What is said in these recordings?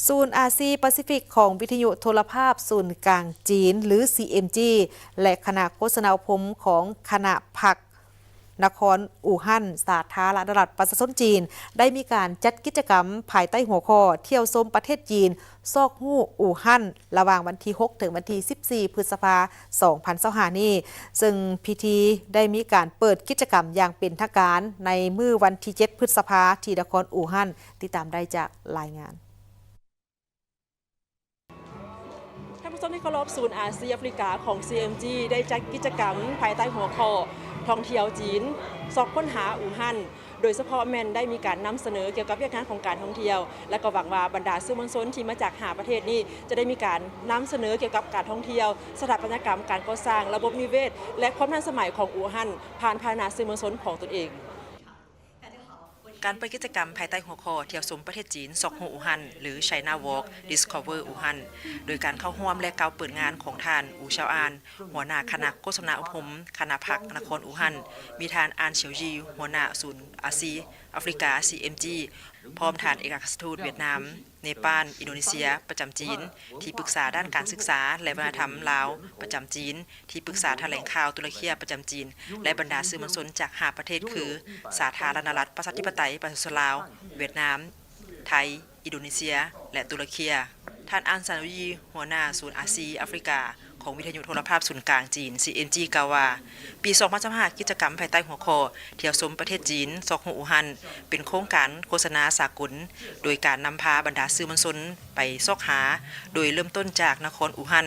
ສູນອາຊີປາຊີຟິກຂອງວິທະຍຸໂທລະພາບສູນກາງຈີນ ຫຼື ຊີເອັມຈີ ແລະ ຄະນະໂຄສະນາອົບຮົມຂອງຄະນະພັກນະຄອນອູຮັນ ສາທາລະນະລັດປະຊາຊົນຈີນ ໄດ້ມີການຈັດກິດຈະກຳພາຍໃຕ້ຫົວຂໍ້ ທ່ຽວຊົມປະເທດຈີນ ຊອກຮູ້ອູຮັນ ລະຫວ່າງວັນທີຫົກ ເຖິງວັນທີສິບສີ່ ພຶດສະພາ ສອງພັນຊາວຫ້ານີ້ ເຊິ່ງພິທີໄດ້ມີການເປີດກິດຈະກຳຢ່າງເປັນທາງການໃນມື້ວັນທີເຈັດ ພຶດສະພາ ທີ່ນະຄອນອູຮັນ. ຕິດຕາມໄດ້ຈາກລາຍງານ. ທ່ານຜູ້ຊົມທີ່ເຄົາລົບ, ສູນອາຊີອາຟຣິກາຂອງ ຊີເອັມຈີ ໄດ້ຈັດກິດຈະກຳພາຍໃຕ້ຫົວຂໍ້ ທ່ອງທ່ຽວຈີນ ຊອກຄົ້ນຫາອູຮັນ ໂດຍສະເພາະແມ່ນໄດ້ມີການນຳສະເໜີກ່ຽວກັບວຽກງານຂອງການທ່ອງທ່ຽວ ແລະ ກໍຫວັງວ່າບັນດາສື່ມວນຊົນທີ່ມາຈາກຫ້າປະເທດນີ້ ຈະໄດ້ມີການນຳສະເໜີກ່ຽວກັບການທ່ອງທ່ຽວ, ສະຖາປັດຕະຍະກຳ, ການກໍ່ສ້າງ, ລະບົບນິເວດ ແລະ ຄວາມທັນສະໄໝຂອງອູຮັນ ຜ່ານພາຫະນະສື່ມວນຊົນຂອງຕົນເອງ. ການເປີດກິດຈະກຳພາຍໃຕ້ຫົວຂໍ້ ທ່ຽວຊົມປະເທດຈີນ ຊອກຮູ້ອູຮັນ ຫຼື China Walk Discover Wuhan ໂດຍການເຂົ້າຮ່ວມ ແລະ ກ່າວເປີດງານຂອງທ່ານ ອູ ຊາວອານ ຫົວໜ້າຄະນະໂຄສະນາອົບຮົມຄະນະພັກນະຄອນອູຮັນ, ມີທ່ານ ອານ ສຽວຢີ ຫົວໜ້າສູນອາຊີອາຟຣິກາ ຊີເອັມຈີ ພ້ອມທ່ານເອກອັກຄະລັດທູດຫວຽດນາມ, ເນປານ, ອິນໂດເນເຊຍ ປະຈຳຈີນ, ທີ່ປຶກສາດ້ານການສຶກສາ ແລະ ວັດທະນະທຳລາວປະຈຳຈີນ, ທີ່ປຶກສາຖະແຫຼງຂ່າວຕຸລາເຄຍປະຈຳຈີນ ແລະ ບັນດາສື່ມວນຊົນຈາກຫ້າປະເທດຄື ສາທາລະນະລັດປະຊາທິປະໄຕປະຊາຊົນລາວ, ຫວຽດນາມ, ໄທ, ອິນໂດເນເຊຍ ແລະ ຕຸລາເຄຍ. ທ່ານ ອານ ຊາໂນຢີ ຫົວໜ້າສູນອາຊີອາຟຣິກາຂອງວິທະຍຸໂທລະພາບສູນກາງຈີນ ຊີເອັມຈີ ກ່າວວ່າ ປີສອງພັນຊາວຫ້າ ກິດຈະກຳພາຍໃຕ້ຫົວຂໍ້ ທ່ຽວຊົມປະເທດຈີນ ຊອກຮູ້ອູຮັນ ເປັນໂຄງການໂຄສະນາສາກົນ ໂດຍການນຳພາບັນດາສື່ມວນຊົນໄປຊອກຫາ, ໂດຍເລີ່ມຕົ້ນຈາກນະຄອນອູຮັນ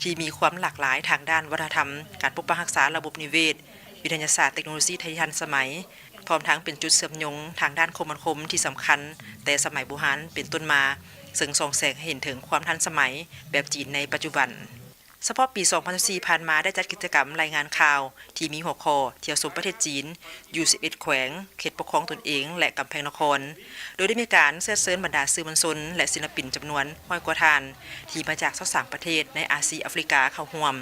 ທີ່ມີຄວາມຫຼາກຫຼາຍທາງດ້ານວັດທະນະທຳ, ການປົກປັກຮັກສາລະບົບນິເວດ, ວິທະຍາສາດ, ເຕັກໂນໂລຊີທີ່ທັນສະໄໝ, ພ້ອມທັງເປັນຈຸດເຊື່ອມໂຍງທາງດ້ານຄົມມະນາຄົມທີ່ສຳຄັນແຕ່ສະໄໝບູຮານເປັນຕົ້ນມາ, ເຊິ່ງສ່ອງແສງໃຫ້ເຫັນເຖິງຄວາມທັນສະໄໝແບບຈີນໃນປັດຈຸບັນ. ສະເພາະປີສອງພັນຊາວສີ່ຜ່ານມາ ໄດ້ຈັດກິດຈະກຳລາຍງານຂ່າວທີ່ມີຫົວຂໍ້ ທ່ຽວຊົມປະເທດຈີນ ຢູ່ສິບເອັດແຂວງ, ເຂດປົກຄອງຕົນເອງ ແລະ ກຳແພງນະຄອນ, ໂດຍໄດ້ມີການເຊື້ອເຊີນບັນດາສື່ມວນຊົນ ແລະ ສິນລະປິນຈຳນວນຮ້ອຍກວ່າທ່ານ ທີ່ມາຈາກຊາວສາມປະເທດໃນອາຊີອາຟຣິກາເຂົ້າຮ່ວມ.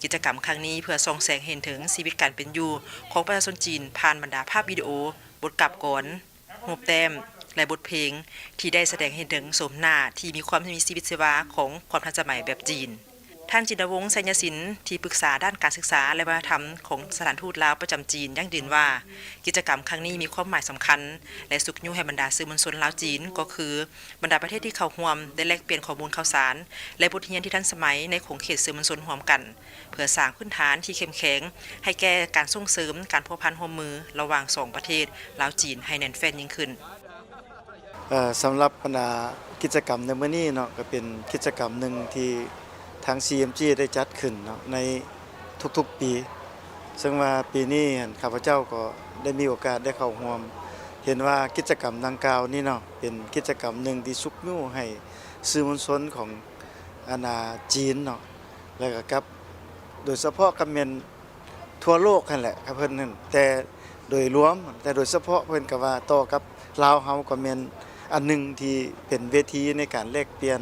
ກິດຈະກຳຄັ້ງນີ້ເພື່ອສ່ອງແສງເຫັນເຖິງຊີວິດການເປັນຢູ່ຂອງປະຊາຊົນຈີນ ຜ່ານບັນດາພາບວິດີໂອ, ບົດກາບກອນ, ຮູບແຕ້ມ ແລະ ບົດເພງ ທີ່ໄດ້ສະແດງໃຫ້ເຫັນເຖິງໂສມໜ້າທີ່ມີຄວາມມີຊີວິດຊີວາຂອງຄວາມທັນສະໄໝແບບຈີນ. ທ່ານ ຈິນດາວົງ ໄຊຍະສິນ ທີ່ປຶກສາດ້ານການສຶກສາ ແລະ ວັດທະນະທຳຂອງສະຖານທູດລາວປະຈຳຈີນ ຢັ້ງຢືນວ່າ ກິດຈະກຳຄັ້ງນີ້ມີຄວາມໝາຍສຳຄັນ ແລະ ຊຸກຍູ້ໃຫ້ບັນດາສື່ມວນຊົນລາວ-ຈີນ ກໍຄືບັນດາປະເທດທີ່ເຂົ້າຮ່ວມ ໄດ້ແລກປ່ຽນຂໍ້ມູນຂ່າວສານ ແລະ ບົດຮຽນທີ່ທັນສະໄໝໃນຂົງເຂດສື່ມວນຊົນຮ່ວມກັນ ເພື່ອສ້າງພື້ນຖານທີ່ເຂັ້ມແຂງໃຫ້ແກ່ການສົ່ງເສີມການພົວພັນຮ່ວມມືລະຫວ່າງສອງປະເທດລາວ-ຈີນໃຫ້ແໜ້ນແຟ້ນຍິ່ງຂຶ້ນ. ເອີ ສຳລັບບັນດາກິດຈະກຳໃນມື້ນີ້ເນາະ ກໍເປັນກິດຈະກຳໜຶ່ງທີ່ທາງ ຊີເອັມຈີ ໄດ້ຈັດຂຶ້ນເນາະ ໃນທຸກໆປີ ເຊິ່ງວ່າປີນີ້ຫັ້ນ ຂ້າພະເຈົ້າກໍໄດ້ມີໂອກາດໄດ້ເຂົ້າຮ່ວມ ເຫັນວ່າກິດຈະກຳດັ່ງກ່າວນີ້ເນາະ ເປັນກິດຈະກຳໜຶ່ງທີ່ຊຸກຍູ້ໃຫ້ສື່ມວນຊົນຂອງ ອັນນ່າ ຈີນເນາະ ແລ້ວກໍກັບ ໂດຍສະເພາະກໍແມ່ນທົ່ວໂລກຫັ້ນແຫຼະ ກັບເພິ່ນນັ້ນ ແຕ່ໂດຍລວມ ແຕ່ໂດຍສະເພາະເພິ່ນກໍວ່າຕໍ່ກັບລາວເຮົາກໍແມ່ນອັນໜຶ່ງທີ່ເປັນເວທີໃນການແລກປ່ຽນ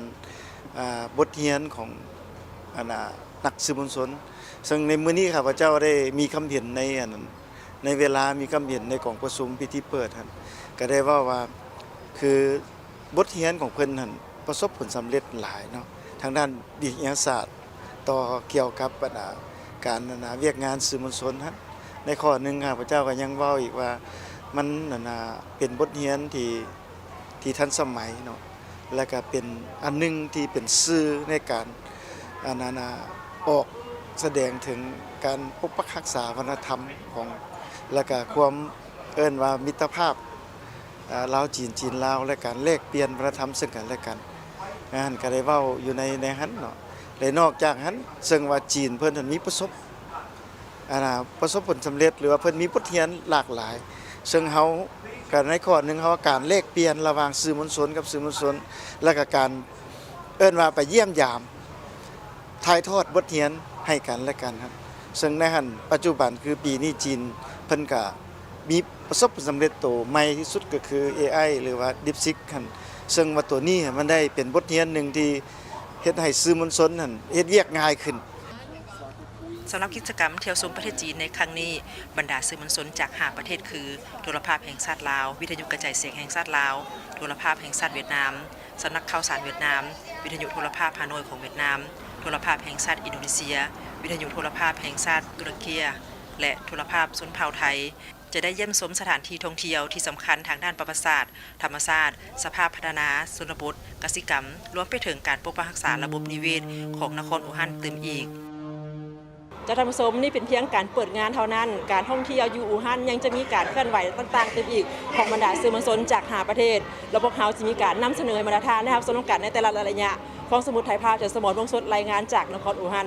ອ່າ ບົດຮຽນຂອງ ອັນນ່າ ນັກສື່ມວນຊົນ ເຊິ່ງໃນມື້ນີ້ຂ້າພະເຈົ້າໄດ້ມີຄຳເຫັນໃນ ອັນນັ້ນ ໃນເວລາມີຄຳເຫັນໃນກອງປະຊຸມພິທີເປີດຫັ້ນ ກໍໄດ້ເວົ້າວ່າ ຄື ບົດຮຽນຂອງເພິ່ນຫັ້ນປະສົບຜົນສຳເລັດຫຼາຍເນາະ ທາງດ້ານວິທະຍາສາດ ຕໍ່ກ່ຽວກັບບັນດາການ ອັນນ່າ ວຽກງານສື່ມວນຊົນຫັ້ນ. ໃນຂໍ້ໜຶ່ງ ຂ້າພະເຈົ້າກໍຍັງເວົ້າອີກວ່າ ມັນ ອັນນ່າ ເປັນບົດຮຽນທີ່ ທີ່ທັນສະໄໝເນາະ ແລະກະເປັນອັນໜຶ່ງທີ່ເປັນສື່ໃນການ ອັນນັ້ນນະ ອອກສະແດງເຖິງການປົກປັກຮັກສາວັດທະນະທຳຂອງ ແລະກະຄວາມເອີ້ນວ່າມິດຕະພາບ ອາ ລາວ-ຈີນ, ຈີນ-ລາວ ແລະການແລກປ່ຽນວັດທະນະທຳເຊິ່ງກັນແລະກັນ. ອັນນັ້ນກະໄດ້ເວົ້າຢູ່ໃນ ໃນຫັ້ນເນາະ ແລະນອກຈາກຫັ້ນ ເຊິ່ງວ່າຈີນເພິ່ນຫັ້ນມີປະສົບ ອັນນ່າ ປະສົບຜົນສຳເລັດ ຫຼືວ່າເພິ່ນມີບົດຮຽນຫຼາກຫຼາຍ ເຊິ່ງເຮົາກະໃນຂໍ້ໜຶ່ງ ເຮົາວ່າການແລກປ່ຽນລະຫວ່າງສື່ມວນຊົນກັບສື່ມວນຊົນ ແລະກະການເອີ້ນວ່າໄປຢ້ຽມຢາມ ຖ່າຍທອດບົດຮຽນໃຫ້ກັນແລະກັນຫັ້ນ ເຊິ່ງໃນຫັ້ນປັດຈຸບັນຄືປີນີ້ຈີນເພິ່ນກະມີປະສົບຜົນສຳເລັດໂຕໃໝ່ທີ່ສຸດກະຄື ເອໄອ ຫຼືວ່າ DeepSeek ຫັ້ນ ເຊິ່ງວ່າໂຕນີ້ມັນໄດ້ເປັນບົດຮຽນໜຶ່ງທີ່ເຮັດໃຫ້ສື່ມວນຊົນຫັ້ນເຮັດວຽກງ່າຍຂຶ້ນ. ສຳລັບກິດຈະກຳທ່ຽວຊົມປະເທດຈີນໃນຄັ້ງນີ້, ບັນດາສື່ມວນຊົນຈາກຫ້າປະເທດຄື ໂທລະພາບແຫ່ງຊາດລາວ, ວິທະຍຸກະຈາຍສຽງແຫ່ງຊາດລາວ, ໂທລະພາບແຫ່ງຊາດຫວຽດນາມ, ສຳນັກຂ່າວສານຫວຽດນາມ, ວິທະຍຸໂທລະພາບຮ່າໂນ້ຍຂອງຫວຽດນາມ, ໂທລະພາບແຫ່ງຊາດອິນໂດເນເຊຍ, ວິທະຍຸໂທລະພາບແຫ່ງຊາດຕຸລະເກຍ ແລະ ໂທລະພາບຊົນເຜົ່າໄທ ຈະໄດ້ຢ້ຽມຊົມສະຖານທີ່ທ່ອງທ່ຽວທີ່ສຳຄັນທາງດ້ານປະຫວັດສາດ, ທຳມະຊາດ, ສະພາບພັດທະນາຊົນນະບົດ, ກະສິກຳ, ລວມໄປເຖິງການປົກປັກຮັກສາລະບົບນິເວດຂອງນະຄອນອູຮັນຕື່ມອີກ. ເຈົ້າທ່ານຜູ້ຊົມ, ນີ້ເປັນພຽງການເປີດງານເທົ່ານັ້ນ, ການທ່ອງທ່ຽວຢູ່ອູຮັນຍັງຈະມີການເຄື່ອນໄຫວຕ່າງໆຕື່ມອີກຂອງບັນດາສື່ມວນຊົນຈາກຫ້າປະເທດ ແລະ ພວກເຮົາຈະມີການນຳສະເໜີໃຫ້ບັນດາທ່ານໄດ້ຮັບຊົມນຳກັນໃນແຕ່ລະໄລຍະ. ຟອງສະໝຸດຖ່າຍພາບ ຈາກສະໝອນ ວົງສົດ ລາຍງານຈາກນະຄອນອູຮັນ.